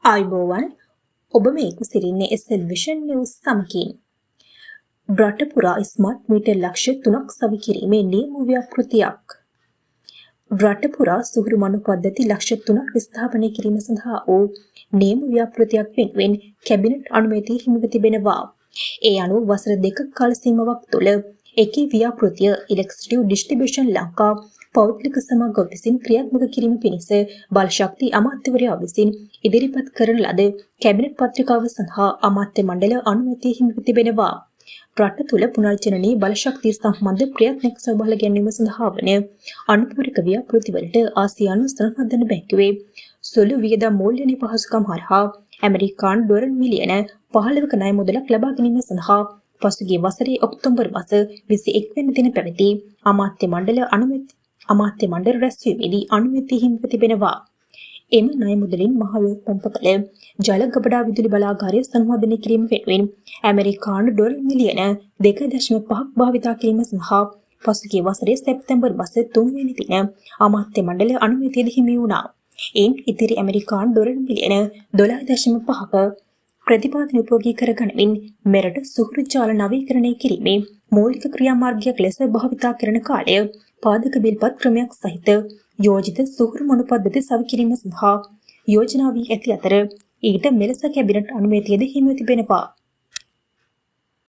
ආයුබෝවන්, ඔබ මේ එක්ව සිටින්නේ SL Vision News සමගින්. රට පුරා ස්මාර්ට් මීටර් ලක්ෂ 3ක් සවි කිරීමේ නියම ව්‍යාපෘතියක්. රට පුරා සුහුරු මනු පද්ධති ලක්ෂ 3ක් ස්ථාපනය කිරීම සඳහා වූ නියම ව්‍යාපෘතියක් වෙනුවෙන් කැබිනට් අනුමැතිය හිමිව තිබෙනවා. ඒ අනුව වසර 2ක කාල සීමාවක් තුළ එකී ව්‍යාපෘතිය ඉලෙක්ට්‍රිසිටි ඩිස්ට්‍රිබියුෂන් ලංකා පෞද්ගලික සමාගම විසින් ක්‍රියාත්මක කිරීම පිණිස බලශක්ති අමාත්‍යවරයා විසින් ඉදිරිපත් කරන ලද කැබිනට් පත්‍රිකාව සඳහා අමාත්‍ය මණ්ඩල අනුමැතිය හිමිව තිබෙනවා. රට තුළ පුනර්ජනනීය බලශක්තිය සම්බන්ධ ප්‍රයත්නයක් සබහල ගැන්වීම සඳහා වන අනුපූරක ව්‍යාපෘතිවලට ආසියානු සංවර්ධන බැංකුවේ සුළු වියදම් මූල්‍ය පහසුකම් හරහා ඇමරිකානු ඩොලර් මිලියන 15ක ණය මුදලක් ලබා ගැනීම සඳහා පසුගිය වසරේ ඔක්තෝබර් මස 21 වෙනි දින පැවති අමාත්‍ය මණ්ඩල රැස්වීමේදී අනුමැතිය හිමිව තිබෙනවා. එම ණය මුදලින් මහවැල් පොම්ප කළ ජල ගබඩා විදුලි බලාගාරය සංවර්ධනය කිරීම වෙනුවෙන් ඇමරිකානු ඩොලර් මිලියන 2.5ක් භාවිතා කිරීම සඳහා පසුගිය වසරේ සැප්තැම්බර් මස 3 වෙනි දින අමාත්‍ය මණ්ඩල අනුමැතියද හිමි වුණා. එයින් ඉතිරි ඇමරිකානු ඩොලර් මිලියන 12.5ක ප්‍රතිපාදන උපයෝගී කරගනිමින් මෙරට සුහුරු ජාල නවීකරණය කිරීමේ මූලික ක්‍රියාමාර්ගයක් ලෙස භාවිතා කරන කාලය පාදක බිල්පත් ක්‍රමයක් සහිත යෝජිත සුහුරු මනු පද්ධති සවි කිරීම සඳහා යෝජනා වී ඇති අතර, ඊට මෙලෙස කැබිනට් අනුමැතියද හිමිව තිබෙනවා.